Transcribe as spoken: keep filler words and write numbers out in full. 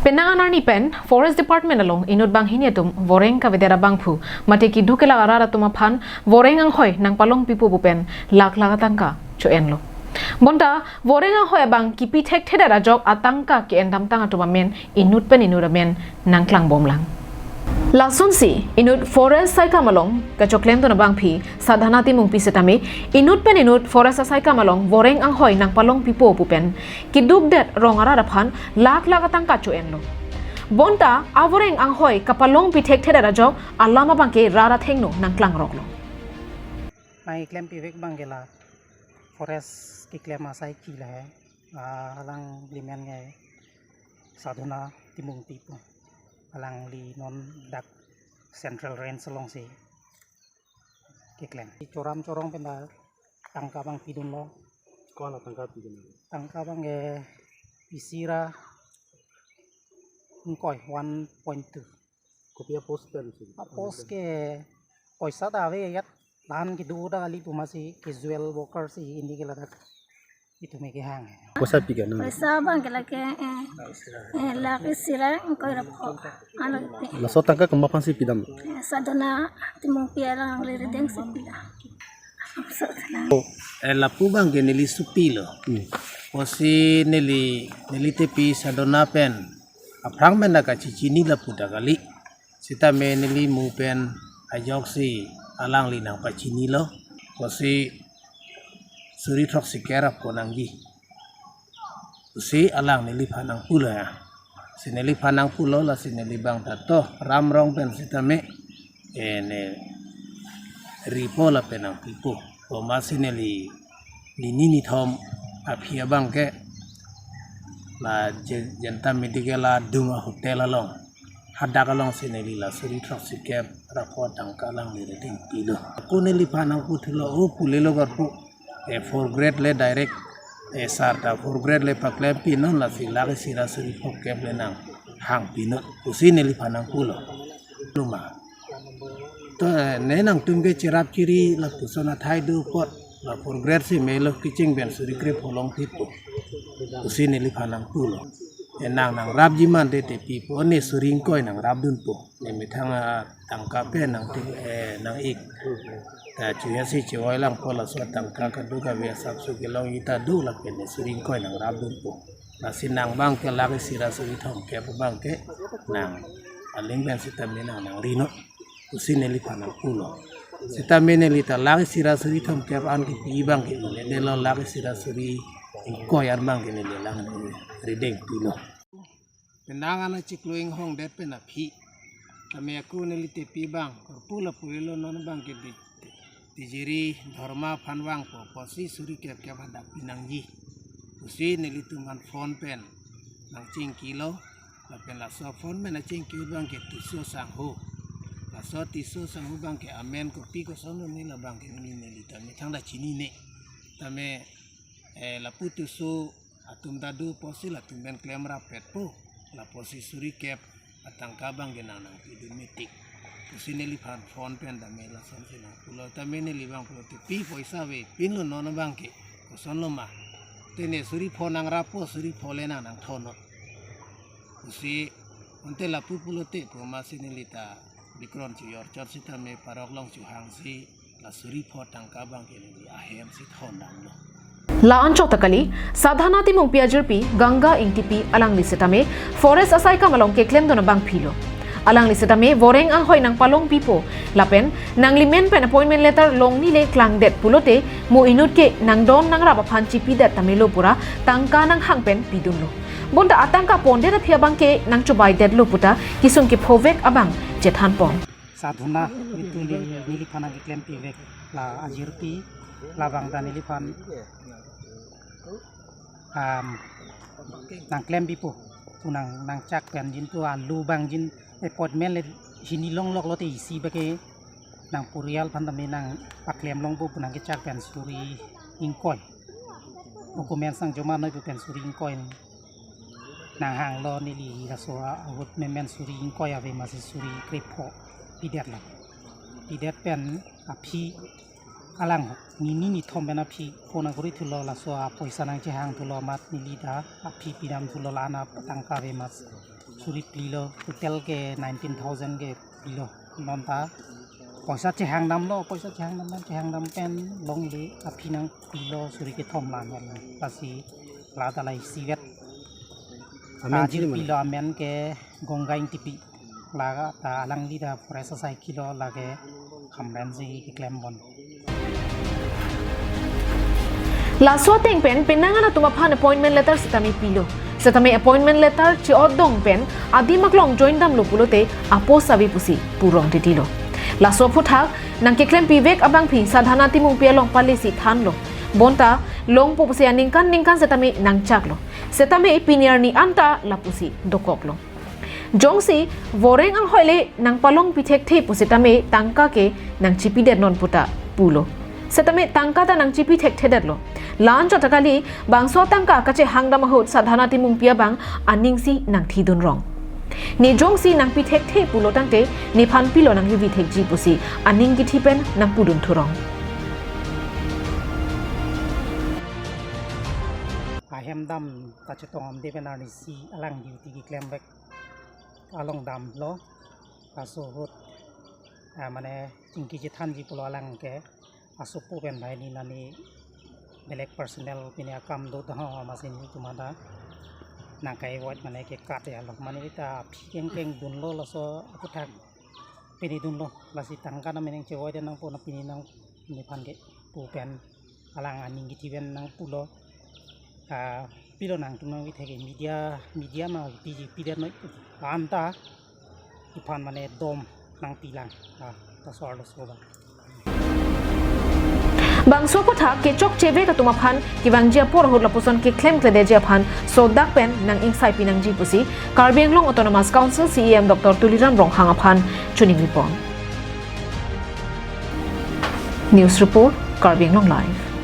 Penang anarni pen Forest Department along inut banghini atum voreng kavedet abangphu mate keduk kelak arat atum aphan voreng anghoi nangpalong pipo pu pen lakh lakh atangka cho-enlo. Bonta voreng anghoi abang kipi thekthedet ajok atangka ke-endamtang atum amen inut pen inut amen nangklangbomlang. Lasonsi inut Forest saikam along kachoklemdun abangpi Sadhana Timungpi setame inut pen inut Forest asaikam along voreng anghoi nangpalong pipo pu pen kedukdet rong arat aphan lakh lakh atangka cho-enlo. Bonta avoreng anghoi kapalong pi thekthedet ajok alam abangke rat athengno nangklangroklo. Nangklempi vek abangke la Forest keklem asai ke lahai, ah, alangli amen ke Sadhana Timungpi pu. Alangli non dak Central Range alongsi keklem. Choram chorong pen ta tangka abang pidunlo. Ko-an atangka pidun? Tangka abangke isi ra ingkoi, one point two. Kopi a-post pensi? A-post ke poisa ta ave ajat, la-an kedo ta kali pu amatsi casual worker si, pini ke ladak itum ke kehang. Poisa pi ke nang? Poisa abangke lake, eh, eh, lakh isi ra ingkoi ra pho. Alo ite. Laso tangka komat aphansi pidam? Eh, Sadhana Timungpi alangli arideng si pidam. Sadhana. Oh, eh, lapu abangke neli sopilo. Hmm. Pusi neli, neli tepi Sadhana pen aphrang pen ta kachechini lapu ta kali. Sitame neli mu pen ajoksi alangli nangpachinilo. Pusi suri throksi ke ra pho nangji pusi alang neliphan nangpulo ya. Si neliphan nangpulo, lasi neli abang ta to ram rong pen sitame, eh, ne ripo lapen nangpipo. Pu amatsi neli nini nithom aphi abangke la Je-, Janta Medical adung a-hotel along, hadak alongsi neli la suri throksi ke ra pho tangka alangli arideng pilo. Ako neliphan nangputhulo, o pulelo garpo. Eh, fourth grade le direct, eh, sir ta fourth grade le paklempinon, lasi lakh isi ra suri pho kep le nanghang pinon pusi neliphan nangpulo. Loma. To, eh, ne nangtum ke cherap chiri lapuson athai do apot, la fourth grade si melo kecheng pen suri krepho longphitpo pusi neliphan nangpulo. Eh, nang nangrapji mante tepipo, ne suri ingkoi nangrapdunpo. Ne methang atangka pen nang ting, eh, nang-ik. Ta chojasi chevoi langpo, laso tangka kadokave asapso kelongji ta do, lapen ne suri ingkoi nangrapdunpo. Lasi nang abangke lakh isi ra suri thomkep abangke nang aling pen sitame nang nangrinon pusi neliphan nangpulo. Sitame neli ta lakh isi ra suri thomkep an kipi abangke neli lo, lakh isi ra suri ingkoi an abangke neli alang arideng pilo. Penang an achiklo inghongdet pen aphi. Tame ako neli tepi abang, korpu la pulelo non abangke di, di, Tijiri Dharma aphan vangpo, pusi suri kep kep hadak pinangji pusi nelitum aphan phone pen nangchingkilo. Lapen laso phone pen nangchingki abangke Tisso Sangho. Laso Tisso Sangho abangke amen kopi koson lo ne, la abangke neli, neli ta methang ta chinine. Tame, eh, lapu Tisso atum ta do pusi latum pen klemrappetpo. Lapusi suri kep atangka abangke nang nangpidun metik pusi neliphan phone pen tame lasonsi nangpulo. Tame neli abang pulo, tepi poisa ave, pinlo non abangke, koson loma? Te ne suri pho nangrappo, suri pho le nang nangthonnon pusi, ante lapu pulote pu amatsi neli ta bikron chojor chot sitame parok along chohangsi la suri pho tangka abangke neli ahem si thondamlo. La-an chot ta kali, Sadhana Timungpi ajirpi Ganga Ingtipi alangli sitame Forest asaikam along keklemdun abangpilo. Alangli sitame voreng anghoi nangpalong pipo, lapen nanglimen pen appointment letter longni le klangdet pulote mo inut ke nangdon nangrap aphan chipidet tame lo pura tangka nanghang pen pidunlo. Bonta atangka pondet aphi abangke nangchobaidetlo puta kisung kephovek abang chethanpon. Sadhana itu neli, neliphan nangkeklempi vek la ajirpi, labang ta neliphan, um, nangklempipo, pu nang, nangchak pen jin tu alu abang jin appointment le hini longloklo te isi abangke nang purial aphan tame nangpaklem longpo pu nangkechak pen suri ingkoi. Documents nangjoman noi pu pen suri ingkoi nanghanglo neli, laso ahut memen suri ingkoi ave amatsi suri krepho pidetlo. Pidet pen aphi alang nini nithom pen aphi phone nangkori thulo, laso apoisa nangchehang thulo amat neli ta aphi pidam thulo, la-an atangka ave amatsi. Suri phli lo, total ke nineteen thousand ke phli lo. Non ta poisa chehang damlo, poisa chehang dam, chehang dam pen longle aphi nangpi lo suri kethom la-an. Lasi la ta la isi vet. Amen ta chiri jirpi mana? Lo amen ke Gongga Ingtipi. La ta alangli ta forest asai kilo, lake Hamren si keklem bon. Laso ateng pen penang an atum aphan appointment letter setame pilo. Setame appointment letter che-otdong pen adim aklong join damlo pulote apost ave pusi purong titilo. Laso aphuthak nangkeklem pivek abangphi Sadhana Timungpi along pale si thanlo. Bonta longpo pusi aningkan ningkan setame nangchaklo. Setame pini arni anta lapusi dokoklo. Jongsi voreng anghoi le nangpalong pithekthe pusitame tangka ke nangchipidet non puta pulo. Setame tangka ta nangchipi thekthedetlo. La-an chot ta kali, bangso tangka kachehang dam ahut Sadhana Timungpi abang aning si nangthidun rong. Ne jongsi nangpi thekthe pulo tangte nephan pilo nanghivi thekji pusi aning kithi pen nangpudun thurong. Ahem dam kachetong amde pen arnisi alang duty keklem vek along damlo. Laso ahut, ah, mane chingki chethanji pulo alang ke, asopo pen banghini nani belek personal pini akam do dang ho, masi netum anta nangkai avoid mane ke kat ya lo. Mane ta aphi kengkeng dunlo, laso aphuthak pini dunlo, lasi tangka nang meneng che-avoid nangpo, na pini nang nephan ke pu pen alang aning kithi pen nangpulo. Ah, pilo nangtum nangvi thek ke media, media ma piji pidet noi pu. Anta iphan mane dom nangpilang. Ah, ta so arloso ba. Bangso aphuthak kechokche vek atum aphan kevangji apor ahut lapuson keklemkledetji aphan sodak pen nang-ingsai pinangji pusi Karbi Anglong Autonomous Council C E M Doctor Tuliram Ronghang aphan choningri pon. News report, Karbi Anglong Live.